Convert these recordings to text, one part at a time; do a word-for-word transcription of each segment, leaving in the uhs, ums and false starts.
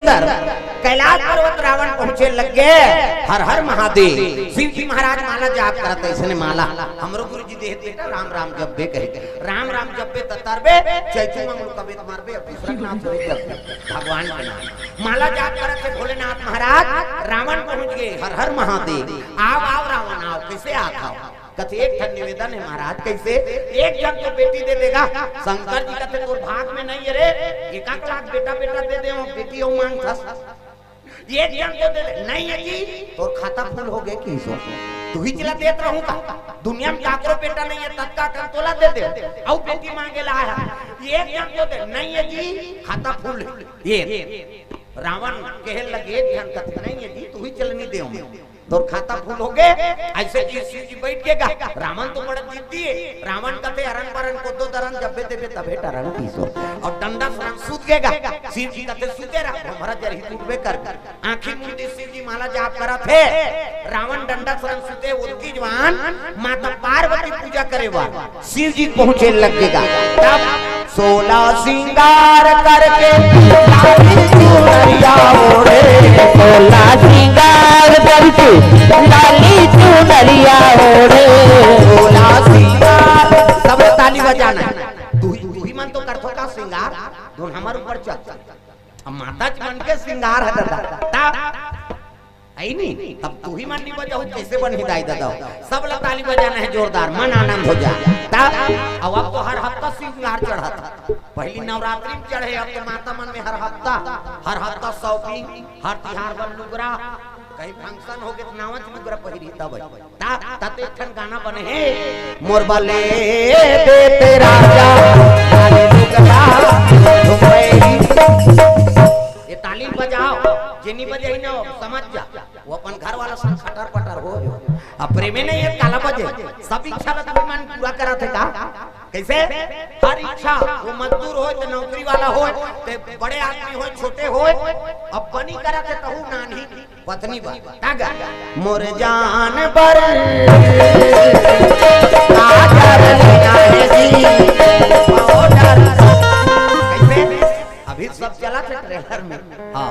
कैलाश पर्वत रावण पहुंचे लग गे। हर हर महादेव। शिव जी महाराज माला जाप करत हे, इसने माला हमरो गुरु जी देहे, बेटा राम राम जपबे कहे। राम राम जपबे त तरबे, चैतू मंगलू कबे त मरबे, अब दूसरा नाम थोड़ी जपबे, भगवान के नाम। माला जाप करत हे भोलेनाथ महाराज, रावण पहुंच गे। हर हर महादेव। आव आव रावण आव, कइसे आत हव? कथे एक ठन निवेदन हे महाराज। कइसे? एक झन तो बेटी दे देगा। शंकर जी कथे तोर भाग में नइ हे रे, एक एक लाख बेटा बेटा दे दे, बेटी अउ मांगथस। एक झन तो दे दे। नइ हे जी, तोर खाता फुल हो गे कहिस। तुही चला देत रहूं का? दुनिया में काकरो बेटा नइ हे, ततका कन तोला दे दे। अउ बेटी मांगे ला हे। एक झन तो दे। नइ हे जी, खाता फुल हे। ये रावण कहे लगे, एक झन कथे नइ हे जी, तुही चला नइ देव। तोर खाता फुल हो गे। अइसे जी शिव जी बइठ गे गा। रावण तो बड़ा जिद्दी हे। रावण कथे अरन बरन कोदो दरन जब्बे देबे तभे टरन कहिस। अउ डंडा सरन सूत गे गा। शिव जी कथे सूते रह, हमरा जरही टूटबे कर। आंखी मूंद दिस शिव जी माला जाप करत हे। रावण डंडा सरन सूते, ओतकी जुवार माता पार्वती पूजा करे बर शिव जी पहुंचे लग गे गा। तब सोला सिंगार करके लाली चुनरिया ओढ़े। सोला सिंगार करके लाली चुनरिया ओढ़े। सोला सिंगार। सब ताली बजाना हे। तुही, तुही मन तो करथो का सिंगार? धुन हमर ऊपर चल। अब माता जी मन के सिंगार हे दादा। तब अइ नी, तब तुही मन नइ बजाहू, कइसे बनही दाई ददा? सब ला ताली बजाना हे जोरदार, मन आनंद हो जाय। तब, अउ अब तो हर हफ्ता सिंगार चढ़त हे। पहिली नवरात्रि में चढ़े, अब तो माता मन में हर हफ्ता, हर हफ्ता shopping, हर तिहार बर लुगरा, कहीं function हो गे त नवाच लुगरा पहिरी तब। तब, तब एक ठन गाना बने हे, मोर बले दे ते राजा, लाली लुगरा, घुमैरी। ये ताली बजाव, जे नइ बजाही ना, समझ जा। वो अपन घर वाला संग खटर पटर हो, हो। अब प्रेमे नइ हे, काला बजे। सब इच्छा ला तुमन पूरा करत हे का? कइसे? हर इच्छा, वो मजदूर होय, त नौकरी वाला होय, त बड़े आदमी होय, छोटे होय, अब बनी करत हे, तहू नान्ही पत्नी बर। का गा? मोर जान बर काजर लेना हे जी, पाउडर। कइसे? अभी सब चलत हे trailer में। हाँ,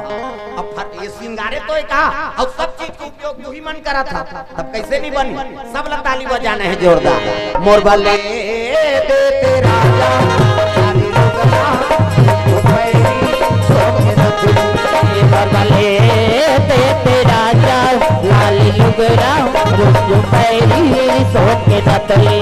अब फट ये सिंगारे तो हे का, अउ सब चीज के उपयोग तुही मन करत हव, तब कइसे नइ बनी? सब ला ताली बजाना हे जोरदार। मोर बले दे ते राजा, लाली लुगरा, घुमैरी, सोने रतुरी। मोर बले दे ते राजा, लाली लुगरा, घुमैरी, सोने रतुरी।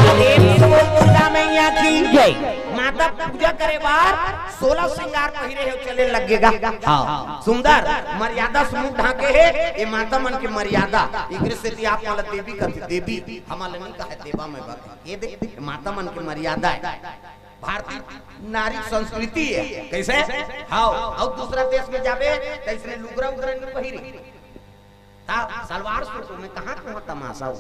प्रेम से बोल दुर्गा मैया की जय। माता पूजा करे बर सोला सिंगार पहिरे हे, चले लग गे गा। हाँ, सुंदर मर्यादा से मुंह ढांके हे, ये माता मन के मर्यादा। एकरे सेती आप मन ला देवी कथे, देवी, हमन ला नइ कहय देवा में बा। ये दे, माता मन के मर्यादा हे, भारतीय नारी संस्कृति हे। कइसे? हाँ, अउ दूसरा देश में जाबे, त अइसने लुगरा उगरा नइ पहिरे। ता सलवार सूट में कहाँ कहाँ तमाशा हो।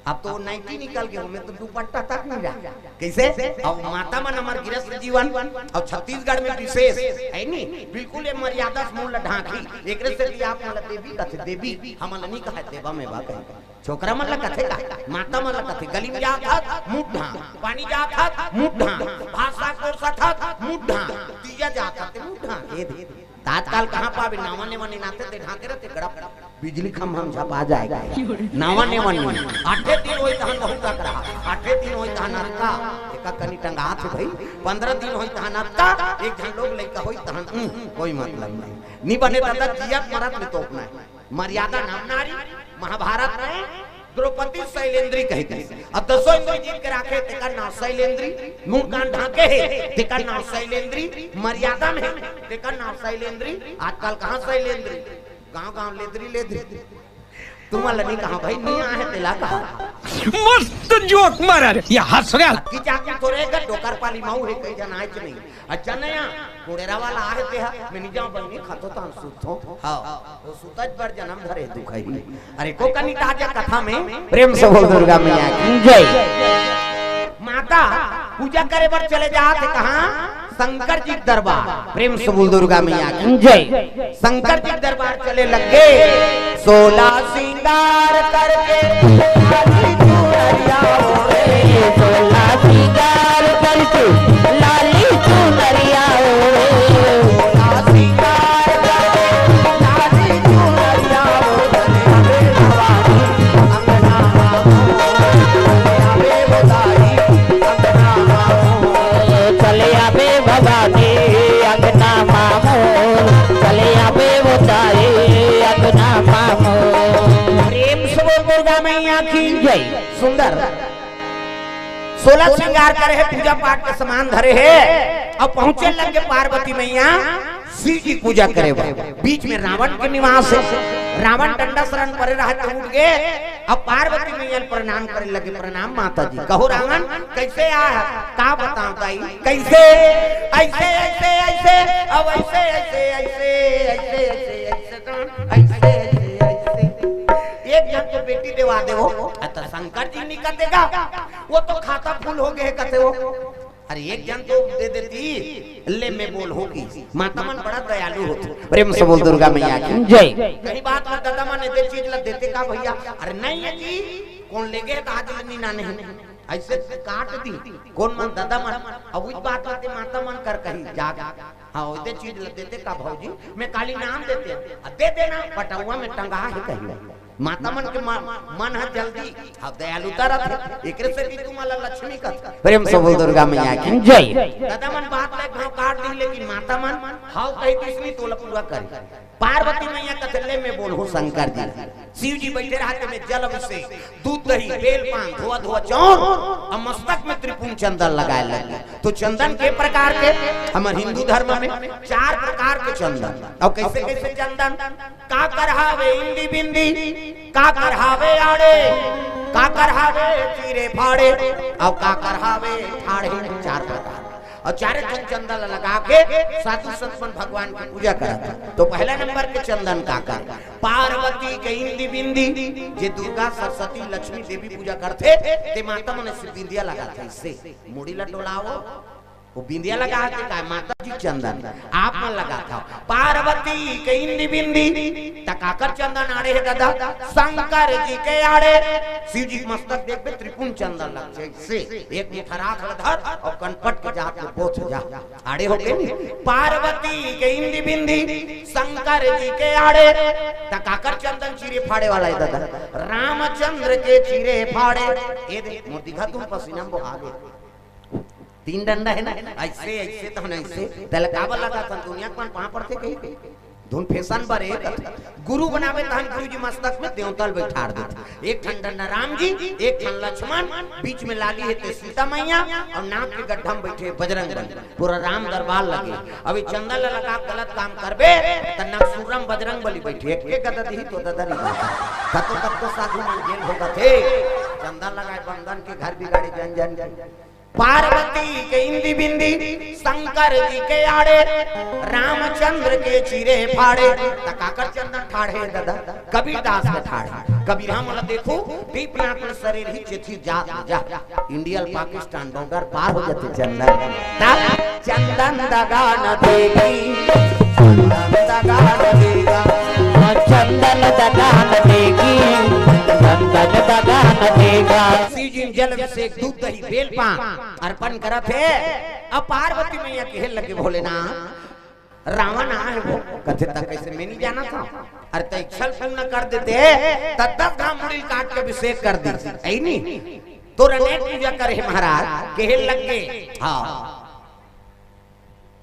अब तो नाइटी निकल गे, ओमे तो दुपट्टा तक नइ रहा। कइसे? अब माता मन हमर गृहस्थ जीवन, अउ छत्तीसगढ़ में विशेष, हे नी? बिल्कुल ये मर्यादा से मुंह ला ढांकही। एकरे सेती आप मन ला देवी कथे, देवी, हमन ला नइ कहय देवा में बा कही। छोकरा मन ला कथे का? माता मन ला कथे, गली में जात हस, मुंह ढांक, पानी जात हस, मुंह ढांक, भात साग परोसत हस, मुंह ढांक, तीजा जात हस, ते मुंह ढांक, ये दे। त आजकल कहाँ पाबे, नावा नेवा निनाथे ते ढांके रथे, गड़प बिजली खंभा में झपा जाय। नावा नेवा नी, आठे दिन होही तहन बहुत अकरहा, आठे दिन होही तहन अतका, एका कनी टंगाथे भई, पंद्रह दिन होही तहन अतका, एक झन लोग लइका होही तहन, उम, कोई मतलब नहीं। नइ बने दादा, जियत मरत में तोपना हे। मर्यादा नाम नारी, महाभारत में द्रौपदी शैलेंद्री कहिथे। अब दसों इंद्री जीत के राखे, तेकर नाम शैलेंद्री, मुंह कान ढांके हे, तेकर नाम शैलेंद्री, मर्यादा में हे, तेकर नाम शैलेंद्री। आजकल कहाँ शैलेंद्री, गांव गांव लेदरी लेदरी। तुमन ला नइ कहा भई, नइ आहे तेला कहा। मस्त जोक मारा रे, ये हंस रहा। अतकी चाकी थोरे का डोकर पाली माऊ हे, कई जन आयच नहीं। अच्छा नया, कोड़ेरा वाला आहे ते हा, मैं नहीं जाऊँ बहिनी, खातो तो हम सुतो। हाँ, वो सुतज बर जन्म धरे दुखही। अरे को कनी ताजा कथा में, प्रेम से बोल दुर्गा मैया की जय। माता पूजा करे बर चले जात हे कहाँ? शंकर जी के दरबार। प्रेम से बोल दुर्गा मैया की जय। शंकर जी के दरबार चले लग गे। सोला सिंगार करके लाली चुनरिया ओढ़े। सोला सिंगार करके लाली चुनरिया ओढ़े। सोला सिंगार सुंदर सोलह श्रृंगार करे हे, पूजा पाठ के सामान धरे हे, अउ पहुंचे लगे पार्वती मैया शिव जी पूजा करे बर। बीच में रावण के निवास हे। रावण डंडा शरण परे रहा त उठ गे, अब पार्वती मैया ल प्रणाम करे लगे। "प्रणाम माता जी।" "कहो रावण, कइसे आय?" "का बतावं दाई, कइसे?" "अइसे, अइसे, अइसे, अब अइसे, अइसे, अइसे, अइसे, अइसे, अइसे, अइसे, अइसे, अइसे।" "एक झन तो बेटी देवा देवो, अ त शंकर जी निकल देगा, वो तो खाता फुल हो गे हे," कथे वो। "अरे एक झन तो दे देती।" "ले मैं बोलहूं कि।" माता मन बड़ा दयालु होथे। प्रेम से बोल दुर्गा मैया की जय। कहीं बात ला ददा मन एदे चीज ला देते का भइया? "अरे नहीं हे जी, कोन लेगे हे त आज ले नी नाने हे।" अइसे काट दी। कोन मन? ददा मन। अब उही बात ला ते माता मन कर कही, "जा।" "हाँ, ओदे चीज ला देते का भौजी? मैं काली नान देते।" "अ दे देना, पटउवा में टंगा हे कहीं।" माता मन के म-, मन ह जल्दी, हाँ, दयालुता रथे, एकरे सेती तुमन ला लक्ष्मी कथे। प्रेम से बोल दुर्गा मैया की जय। ददा मन बात ला एक घांव काट दी, लेकिन माता मन, "हाँ," कही दिस नी, तोला पूरा करे। पार्वती मैया कथे, "ले मैं बोलहूं शंकर जी।" शिव जी बइठे रहत हे, में जल अभिषेक, दूध दही, बेल पान, धोवा धोवा चाउर, अउ मस्तक में त्रिपुंड चंदन लगाय लगे। तो चंदन के प्रकार के, हमर हिंदू धर्म में चार प्रकार के चंदन। अउ कइसे कइसे चंदन? "काकर हावे इंदी बिंदी, काकर हावे आड़े, काकर हावे चीरे फाड़े, अउ काकर हावे ठाढ़े।" चार प्रकार। अउ चारे ठन चंदन ल लगा के साधु संत मन भगवान के पूजा करत हे। तो पहला नंबर के चंदन काकर? पार्वती के इंदी बिंदी, जे दुर्गा, सरस्वती, लक्ष्मी देवी पूजा करथे, ते माता मन अइसे बिंदिया लगाथे, अइसे मुड़ी ला डोलावो, वो बिंदिया लगा के काय? माता जी चंदन। आप मन लगाथव पार्वती के इंदी बिंदी, त काकर चंदन आड़े हे ददा? शंकर जी के आड़े। शिव जी के मस्तक देखबे, त्रिपुंड चंदन लग जाय, से एक मुठा राख ल धर अउ कनपट के जात ले बोथ जा, आड़े हो गे नी। पार्वती के इंदी बिंदी, शंकर जी के आड़े, त काकर चंदन चीरे फाड़े वाला हे ददा? रामचंद्र के चीरे फाड़े। ए दे, मोर दिखा तुम पसीना में बोहा गे। तीन डंडा हे ना, अइसे, अइसे, तहन अइसे, तेला काबर लगाथन? दुनिया के मन पांव पड़थे कही के। धुन फैशन बर एक गुरु बनावे, तहन गुरु जी मस्तक में देवता ल बइठार देथे। एक ठन डंडा राम जी, एक ठन लक्ष्मण, बीच में लाली हे ते सीता मैया, अउ नाक के गड्ढा में बइठे बजरंग बली। पूरा राम दरबार लगे। अभी चंदन ल लगा के गलत काम करबे, त नागपुरम बजरंग बली बइठे, एक के गदा दिही तो ददा नहीं बइठे। कतो कतो साधु मन जेल भोगत हे, चंदन लगाय बंदन के घर बिगाड़े जन जन के। पार्वती के इंदी बिंदी, शंकर जी के आड़े, रामचंद्र के चीरे फाड़े। त काकर चंदन ठाढ़े ददा? कबीरदास के ठाढ़े। कबीर हम ला देखो, पीपनाथ में शरीर ही चेथी जात जा। इंडिया पाकिस्तान बॉर्डर पार हो जाते चंदन। त चंदन दगा न देगी, चंदन दगा न देगा। चंदन दगा न देगी, चंदन दगा न देगा। शिव जी जल अभिषेक, दूध दही बेल पान अर्पण करत हे। अब पार्वती मैया कहे लगे, भोलेनाथ, रावण आए हे वो, कथे त कइसे मैं नहीं जानत हंव। अरे त इच्छा ल पूर्ण कर देते, त दस घांव मुड़ी ल काट के अभिषेक कर दी, अइ नी? तोर अनेक पूजा करे हे महाराज, कहे लगे। हाँ।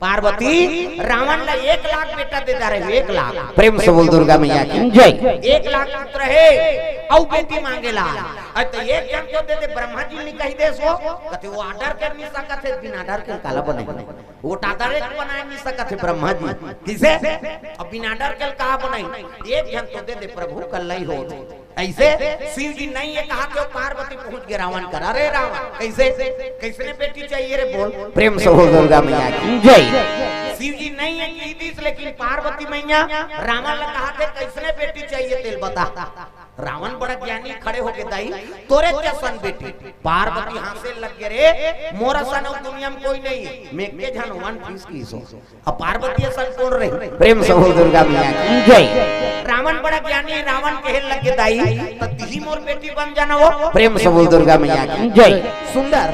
पार्वती रावण ला एक लाख बेटा दे डारे, एक लाख। प्रेम से बोल दुर्गा मैया की जय। एक लाख पुत्र हे, अउ बेटी मांगे ला। अरे त एक झन तो दे दे, ब्रह्मा जी नहीं कही दे सो, कथे वो order कर नहीं सकत हे, बिना order के काला बने? वो order एक बनाय नहीं सकत हे ब्रह्मा जी। कइसे? अब बिना order के का बनाही? एक झन तो दे दे प्रभु, कल्लई होत। अइसे शिव जी नहीं हे कहा के पार्वती पहुंच गे रावण कर। अरे रावण, कइसे, कइसने बेटी चाहिए रे, बोल। प्रेम से हो दुर्गा मैया की जय। शिव जी नहीं हे कही दिस, लेकिन पार्वती मैया रावण ला कहा थे, "कइसने बेटी चाहिए तेला बता।" रावण बड़ा ज्ञानी, खड़े होके, "दाई, तोरे जसन बेटी।" पार्वती हांसे लग गे, "रे, मोर असन अउ दुनिया में कोई नहीं हे, मैं के झन one piece की सो।" अब पार्वती असन कोन रही? प्रेम से हो दुर्गा मैया की जय। रावण बड़ा ज्ञानी, रावण कहे लगे, "दाई, त तिही मोर बेटी बन जाना वो।" प्रेम से बोल दुर्गा मैया की जय। सुंदर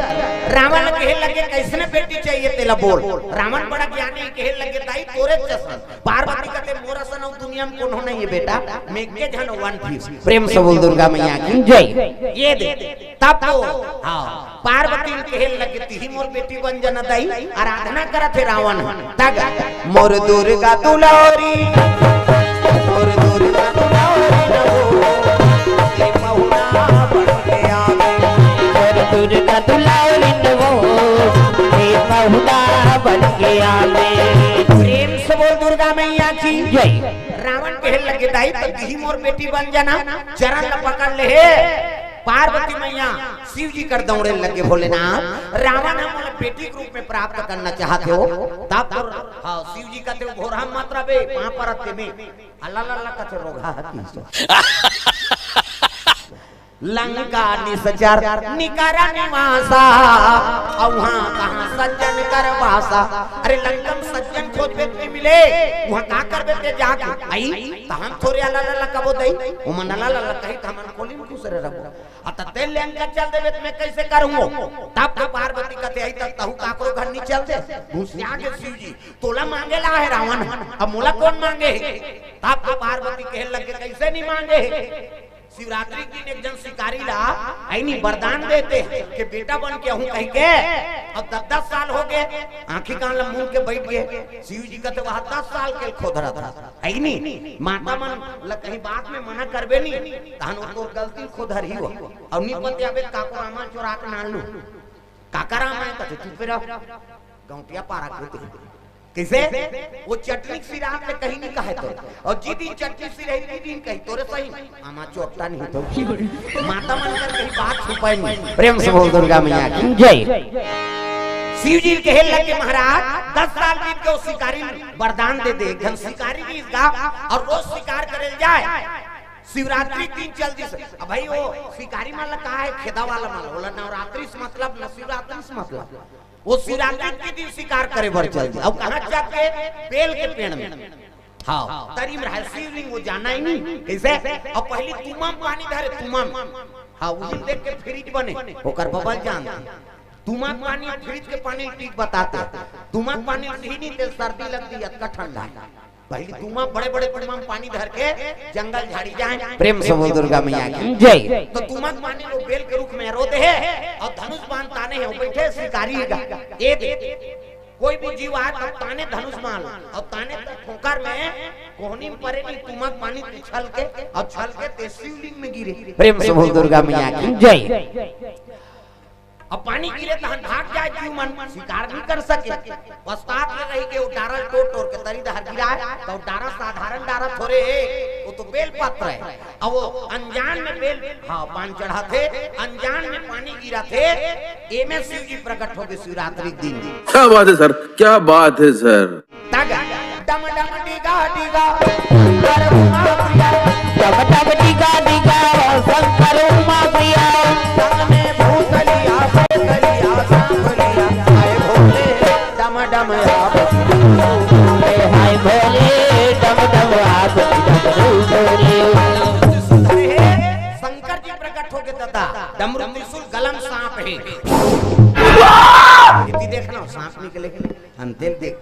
रावण कहे लगे, "कइसने बेटी चाहिए तेला बोल।" रावण बड़ा ज्ञानी कहे लगे, "दाई, तोरे जसन।" पार्वती कथे, "मोर असन अउ दुनिया में कोनो नहीं हे बेटा, मैं के झन one piece।" प्रेम से बोल दुर्गा मैया की जय। ये दे, तब तो, हाँ, पार्वती ल कहे लगे, "तिही मोर बेटी बन जाना दाई।" आराधना करत हे रावण। तग, मोर दुर्गा दुलारी, मोर दुर्गा दुलारी न हो, ए पहुना बन के प्रेम से बोल दुर्गा मैया की जय। रावण कहे लगे, दाई, त तिही मोर बेटी बन जाना, चरण ल पकड़ ले हे। पार्वती मैया शिव जी कर दौड़े लगे, भोलेनाथ, रावण ह मोला बेटी के रूप में प्राप्त करना चाहत हो, तब तो, हाँ, शिव जी कहते हो, घोर हम मत रबे, पाँव परत ते में, अल्लाह अल्लाह कहते रोगा है की सो। लंका निसचर निकर निवासा, अउ उहाँ कहाँ सज्जन कर बासा। अरे लंका में सज्जन खोजबे त नहीं मिले, उहाँ का करबे ते जाके? आई, त हम थोरे अल्लाह अल्लाह कबो दई, उमन अल्लाह अल्लाह कही त हमन कोली में खुश रहे रहबो। आ त ते लंका चल देबे त मैं कैसे करूँगो? तब तो पार्वती कहते, आई त तहू काकरो घर नहीं चल दे, घुसिया के शिव जी, तोला मांगे ला है रावण, अब मोला कौन मांगे है? तब तो पार्वती कहे लगे, कैसे नहीं मांगे है? शिवरात्रि के दिन एक जन शिकारी ला, ऐनी वरदान देते के बेटा बन के हूँ कह के, अब दस दस साल हो गए, आंखी कान ला मूंद के बैठ गए। शिव जी कहते, वह दस साल के खोधरा था, ऐनी माता मन ला कहीं बात में मना करबे नहीं, तहन वो तोर गलती खोधर ही हो, और नहीं पते अबे काको आमा चोरा के नान लू, काका राम है कहते, चुप रहो, गौटिया पारा के होते हैं। कैसे? वो चटनी सिरात ले कहीं नहीं कहे तो। और जी दिन चटनी सिराही, जी दिन कही तोरे सही। आमा चोट्टा नहीं तो। माता मन कर कहीं बात छुपाए नहीं। प्रेम से बोल दुर्गा मैया की जय। शिव जी कहे लगे, महाराज, दस साल बीत गए, शिकारी वरदान दे दे, घन शिकारी भी इसका, और रोज शिकार करे जाए। शिवरात्रि के दिन चल दिस। अब भाई वो शिकारी मन ला का है, खेदा वाला मन, बोला नवरात्रि से मतलब, न शिवरात्रि से मतलब। वो शिवरात्रि के दिन शिकार करे बर चल दिस। अब कहाँ जाके? बेल के पेड़ में। हाँ, तरी में रहे शिवलिंग, वो जाना ही नहीं। कैसे? अब पहली तुमा में पानी धरे, तुमा में। हाँ, वो दिन देख के फ्रिज बने, ओकर बबल जान। तुमा के पानी, फ्रिज के पानी ठीक बताते। तुमा के पानी ठीक नहीं, तेल सर्दी लगती है, अतका ठंडा है। पहली तुमा, बड़े बड़े तुमा में पानी धर के जंगल झाड़ी जाए। प्रेम से बोल दुर्गा मैया की जय। तो तुमा के पानी लोग बेल के रुख में रो दे है और धनुष बाण ताने हैं, वो बैठे शिकारी है। ये दे, कोई भी जीव आए तो ताने धनुष बाण, और ताने तो ठोकर में कोहनी में परे नहीं, तुमा के पानी छल के और छल के ते शिवलिंग में गिरे। प्रेम से बोल दुर्गा मैया की जय। अब पानी गिरे तहन भाग जाए जीव मन, शिकार नहीं कर सके। पश्चात में रही के वो डारा टोर टोर के तरी डहर गिराए, तो डारा साधारण डारा थोरे हे, वो तो बेल पत्र है। अब वो अनजान में बेल, हाँ, पान चढ़ाथे, अनजान में पानी गिराथे, एमे शिव जी प्रकट हो गए शिवरात्रि के दिन। क्या बात है सर, क्या बात है सर। तग डम डम डिगा डिगा शंकर उमा प्रिया। डम डम डिगा डिगा शंकर उमा प्रिया। संग में भूतलिया, भूतलिया, सांवलिया, हाय भोले, डम डम आप। भोले, हाय भोले, डम डम आप, डम डम भोले। शंकर जी प्रकट हो गए दादा, डमरू त्रिशूल गला में सांप है। इति देखना, सांप निकले। अंतिम देख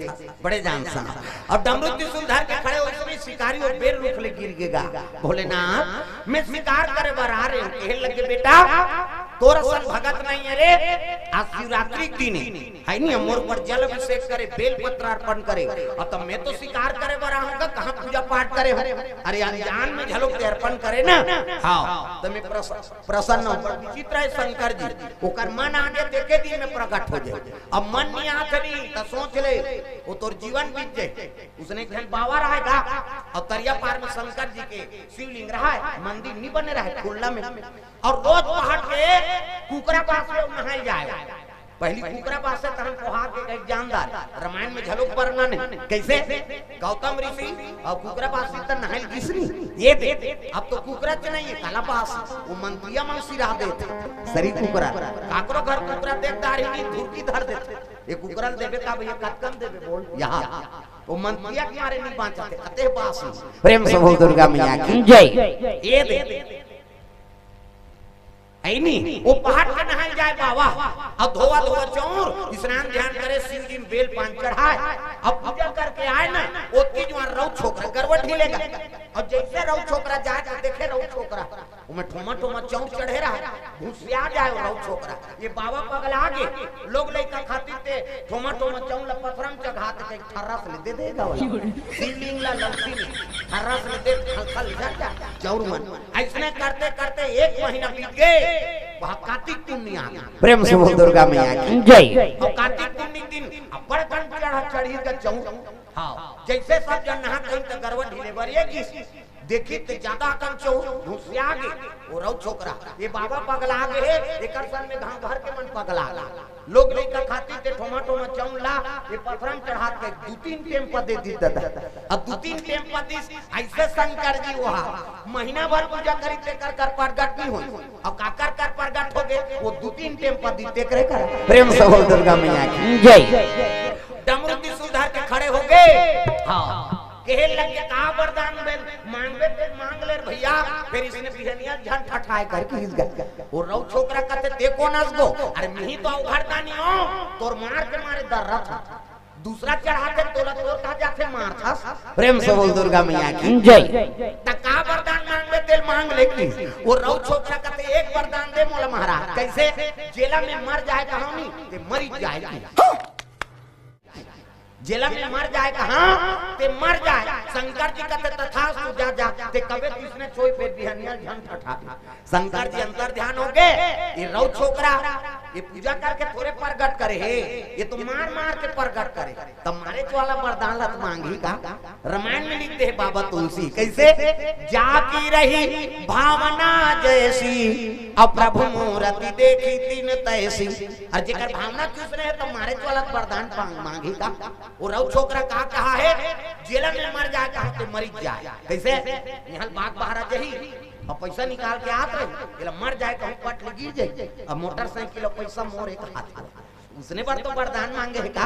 बड़े जान सा। और डमरू त्रिशूल धर के खड़े हो, उसमें शिकारी वो बेल रुख ले गिर गेगा। भोलेनाथ, मैं शिकार करे बर आ रहे हूँ। कहे लगे, बेटा, तोर असन भगत नहीं है रे, आज शिवरात्रि के दिन है, है नहीं, मोर पर जल अभिषेक करे, बेल पत्र अर्पण करे। और तब मैं तो शिकार करे बर आऊंगा, कहाँ पूजा पाठ करे हो? अरे अनजान में झलक के अर्पण करे ना। हाँ, तो मैं प्रसन्न, प्रसन्न हूँ। पर विचित्र है शंकर जी, ओकर मन आगे देखे दिन में प्रकट हो जाए। अब मन नहीं आत नहीं, तो सोच ले, वो तोर जीवन बीत जाए। उसने एक झन बाबा रहेगा, और तरिया पार में शंकर जी के शिवलिंग रहा है, मंदिर नहीं बने रहे, खुल्ला में। और रोज पहाड़ के कुकरा बास में नहाए जाए। पहली कुकरा बास से तहन पोहार के कहीं जानदार, रामायण में झलक वर्णन है। कैसे? गौतम ऋषि और कुकरा बास से तहन नहाए गिसनी। ये दे, अब तो कुकरा च नहीं है, काला बास, वो मंत्रिया मन सिरा देते। सरी कुकरा, काकरो घर कुकरा देख दारी नहीं, धुरकी धर देते। ये कुकरा ल देबे का भैया, कतकन देबे बोल? यहाँ। वो मंत्रिया के मारे नहीं बांचते, अते बास। प्रेम से बोल दुर्गा मैया की जय। ये दे। ऐनी, वो पहाड़ के नहाए जाए बाबा, अब धोवा धोवा चौर, स्नान ध्यान करे, शिव जी में बेल पान चढ़ाए, अब पूजा करके आए ना, ओतकी जुआर रउत छोकरा गरबा ढीलेगा। अब जैसे रउत छोकरा जाए तो देखे रउत छोकरा, ओमे ठोमा ठोमा चौर चढ़े रहा, घुसिया जाए रउत छोकरा। ये बाबा पगला गे, लोग लइका खातिर ते ठोमा ठोमा चौर ला पथरा में चघा ते कहीं ठर्रा से ले दे देगा वाला। शिवलिंग ला ललकी में ठर्रा से ले दे, खल खल जा जा, चौर मन। ऐसने करते करते एक महीना बीत गए, वहाँ कार्तिक पुन्नी आ गई। प्रेम से बोल दुर्गा मैया की जय। और कार्तिक पुन्नी दिन अब बड़कन चढ़ चढ़ी का चौक। हाँ, जैसे सब जन नहा कहीं त गरवा ढीले बर ये गिस। देखी त ज्यादा कन चौक घुसिया गे। वो रउ छोकरा, ये बाबा पगला गे हे, एकर सन में गांव भर के मन पगला गे। लोग लइका खाती ते ठोमा ठोमा चौक ला, ये पथरा म चढ़ा के दू तीन टेम प दे दी दादा। अब दू तीन टेम प दिस, ऐसे शंकर जी वहा महीना भर पूजा करी ते कर कर प्रगट नहीं होई। अब काकर कर प्रगट हो गे, वो दू तीन टेम प दी ते करे कर। प्रेम से बोल दुर्गा मैया की। जय। डमरू त्रिशूल धर के खड़े हो गे। हाँ। कहे लगे, "का वरदान बे मांगबे ते मांग ले रे भैया।" फिर इसने बिहनिया झन ठठाए करके इस गए। वो रउ छोकरा कहते, "ते कोन अस गो?" "अरे मिही तो अवघड़दानी हो, तोर मार के मारे दर्रत हंव।" दूसरा चढ़ाते तोला तोर कहा जाते मारथस। प्रेम से बोल दुर्गा मैया की। जय। त का वरदान मांगबे तेल मांग ले कि। वो रउ छोकरा कहते, "एक वरदान दे मोला महाराज।" "कैसे?" "जेला मैं मर जाए कहा नी, ते मरी जाए कि।" जेला में मर जाए कहा, ते मर जाए। शंकर जी कहते, "तथास्तु, जा, जा।" ते कबे किसने छोई, फिर बिहनिया झन ठठा। शंकर जी अंतर ध्यान हो गे, ये रउ छोकरा, ये पूजा करके थोरे प्रगट करे हे, ये तो मार मार के प्रगट करे। तब मारे वाला वरदान ला त मांगही का? रामायण में लिख दे हे बाबा तुलसी, कैसे? "जाकी रही भावना जैसी, अब प्रभु मूरति देखी तिन तैसी।" अउ जेकर भावना किसने हे, त मारे वाला वरदान मांग, मांगही का? वो रउ छोकरा का कहा हे, "जेला में मर जाए कहा, ते मरी जाए।" कैसे? यहाँ बाघ बहारा जही, अउ पैसा निकाल के आत रही, जेला मर जाए कहूँ पट ले गिर जाए, अब मोटरसाइकिल अउ पैसा मोर एक हाथ में। उसने बर तो वरदान मांगे हे का?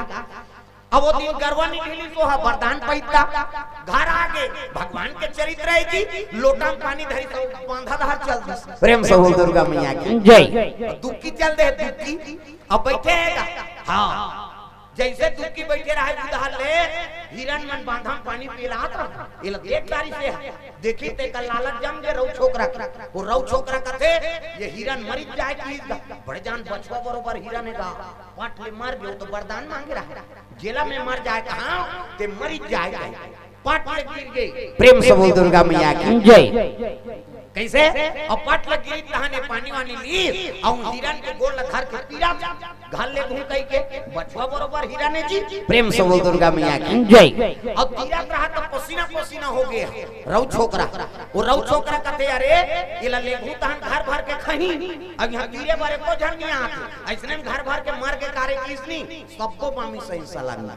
अब वो दिन गरवा नहीं ढीली सो हा, वरदान पैता, घर आ गे, भगवान के चरित्र हे जी, लोटा में पानी धरी तो बांधा धार चल दिस। प्रेम से बोल दुर्गा मैया की। जय। दुखी चल दे, दुखी, अब बैठे हे का? हाँ। जैसे दुखी बैठे रहे, उधार ले, हिरन मन बांधा म पानी पिलात रहा। एला देख डारिस हे, देखी ते का लालच जम गे रउ छोकरा के। वो रउ छोकरा कथे, "ये हिरन मरिच जाए कि बड़े जान बछवा बरोबर हिरन हे गा। पट ले मर गे, वो तो वरदान मांगे रहा। जेला में मर जाए कहा, ते मरिच जाए कहा।" पट ले गिर गे। प्रेम से बोल दुर्गा मैया की। जय। कैसे? अउ पट लग गिरी तहाने पानी वानी ली, अउ हिरन के गोड़ ल धर के पीरा, घर ले घूम कई के, बछवा बरोबर हिरन हे जी। प्रेम से बोल दुर्गा मैया की। जय। अउ तीरथ रहा त पसीना पसीना हो गे रउ छोकरा। वो रउ छोकरा कथे, "अरे, एला ले घूम तहन घर भर के खही, अब यहाँ तीरे बर एको झन नहीं आत, ऐसने में घर भर के मर के कारे किसनी, सबको मामी सही सलामी।"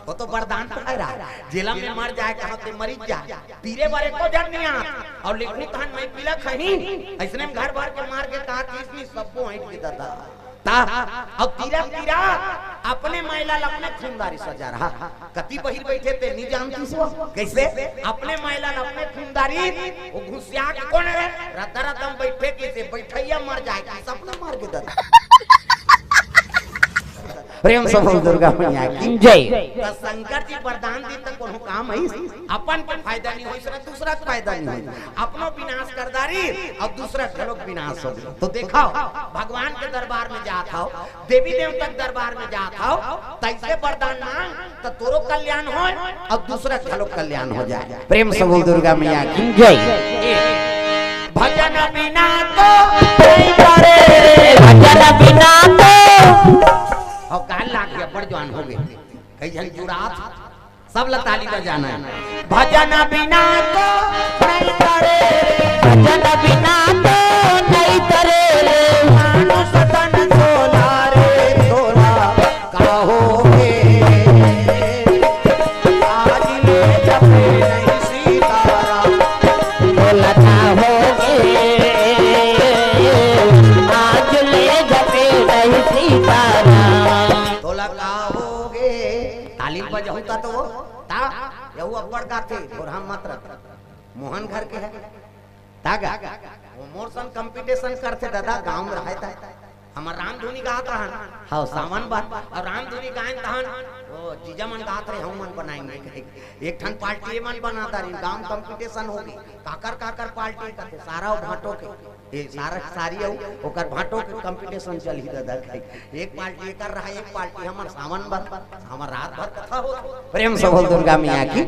वो तो वरदान पाए रहा, "जेला में मर जाए कहा, ते मरी जाए, पीरे बर एको झन नहीं आत, अउ लिखू तहन मैं पीला खही, ऐसने में घर भर के मार के कहा किसनी, सबको ऐंठ के दादा।" ता, अउ तीरा तीरा, अपने मैला ल अपने खूनदारी सजा रहा, कति बहिर बैठे ते नहीं जानती सो, कैसे? अपने मैला ल अपने खूनदारी, वो घुसिया के कोन हे? रद्दा रद्दा म बैठे किसे, बैठैया मर जाए, किस अपना मार के दादा। प्रेम से बोल दुर्गा मैया की। जय। त शंकर जी वरदान दी त कोनो काम है, अपन के फायदा नहीं होइस, दूसरा के फायदा नहीं होइस, अपनो विनाश कर डारिस अउ दूसरा घलोक विनाश हो गे। तो देखो, भगवान के दरबार में जात हव, देवी देवता के दरबार में जात हव, तैसे वरदान मांग त तोरो कल्याण होय अउ दूसरा घलोक कल्याण हो जाए। प्रेम से बोल दुर्गा मैया की। जय। भजन बिना तो नहीं करे, भजन बिना तो। अउ गाल लाग गया, बड़ जवान हो गे। कई झन जुड़ात, सब ला ताली बजाना हे। भजन बिना तो नहीं करे, भजन बिना तो नहीं करे रे, मानुष तन झोला रे झोला, का होगे? आज ले जपे नहीं सीताराम, बोला का होगे? आज ले जपे नहीं सीताराम। तोला का होगे? ताली बजाऊ ता तो वो, ता, यहू अब्बड़ गाथे, और हम मत रख। मोहन घर के हे। ता गा, वो मोर संग competition करथे दादा, गांव में रहे ता। हमर रामधुनी गात रहन, हाँ, सावन बर, अउ रामधुनी गायन तहन, वो जीजा मन गात रहे, हम मन बनाएंगे कहे। एक ठन party मन बना डारिन, गांव competition हो गे, काकर काकर party करथे, सारा वो भांटो के, ये सारा सारी अउ ओकर भांटो के competition चलही दादा कहे। एक party एकर रहा, एक party हमर सावन बर, हमर रात भर कथा हो। प्रेम से बोल दुर्गा मैया की।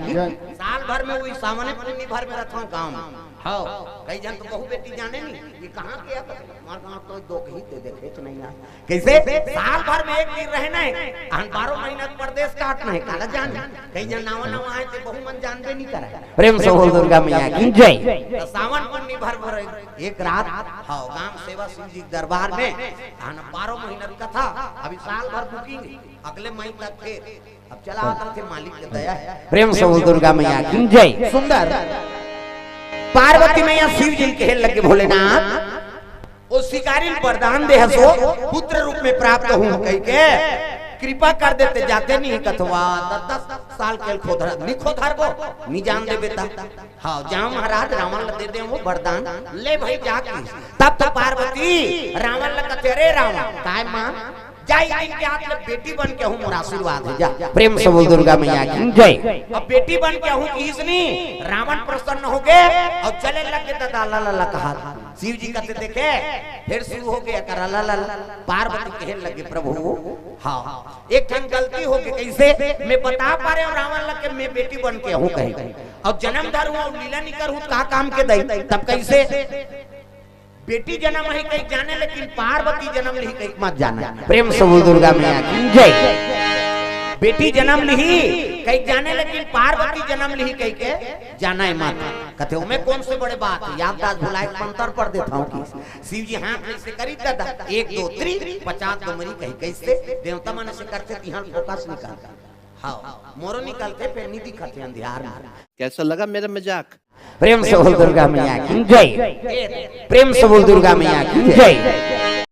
साल भर में वही सावने पुन्नी भर में रथों गांव में। हाँ, कई झन तो बहू बेटी जाने नहीं, ये कहाँ के आता? हमार गाँव तो दो कहीं दे देखे तो नहीं ना। कैसे? साल भर में एक दिन रहना है, अहन बारह महीना परदेश काटना है, काला जान। कई झन नवा नवा आए थे, बहू मन जानबे नहीं करे। प्रेम से बोल दुर्गा मैया की जय। तो सावन पुन्नी भर भर एक रात, हाँ, गांव सेवा शिव जी के दरबार में, अहन बारह महीना कथा, अभी साल भर बुकिंग है, अगले महीने तक फिर। अब चला आते थे, मालिक के दया है। प्रेम से बोल दुर्गा मैया की जय। सुंदर। पार्वती मैया शिव जी के कहे लगे, भोलेनाथ, ओ शिकारी ल वरदान दे हसो, पुत्र रूप में प्राप्त हूँ कह के कृपा कर देते, जाते नहीं कथवा। दस दस साल के खोधर, नहीं खोधर वो, नहीं जान दे बेटा। हाँ, जाओ महाराज, रावण ल दे दे वो वरदान, ले भाई जा की। तब तो पार्वती रावण ल कथे, अरे रावण, काय माँ, जा, एक दिन के हाथ में बेटी बन के हूँ, मोर आशीर्वाद है, जा। प्रेम से बोल दुर्गा मैया की जय। अब बेटी बन के हूँ किसनी, रावण प्रसन्न हो गए और चले लगे दादा ला ला ला कहा। शिव जी कहते देखे, फिर शुरू हो गया करा ला ला ला। पार्वती कहने लगे, प्रभु, हाँ, एक ठन गलती हो गई, कैसे? मैं बता पा रहे हूँ रावण लगे, मैं बेटी बन के हूँ कहीं, और जन्म धरू और लीला निकर हूँ, का काम के दई, तब कैसे? बेटी जन्म ही कहीं जाने, लेकिन पार्वती जन्म ली कहीं मत जाना। प्रेम से बोल दुर्गा मैया की जय। बेटी जन्म ली कहीं जाने, लेकिन पार्वती जन्म ली कहीं के जाना है मत। कहते हो, मैं कौन से बड़े बात है, याददाश्त भुलाए के मंत्र पढ़ देता हूँ कि शिव जी हाथ में से करी दादा, एक दो त्री, पचास दो मरी कहीं, कैसे? देवता मन से करते तिहान फोकस निकाल। हाँ, मोरो निकलते, फिर निधि खते अंधियार में। कैसा लगा मेरा मजाक? प्रेम से बोल दुर्गा मैया की जय। प्रेम से बोल दुर्गा मैया की जय।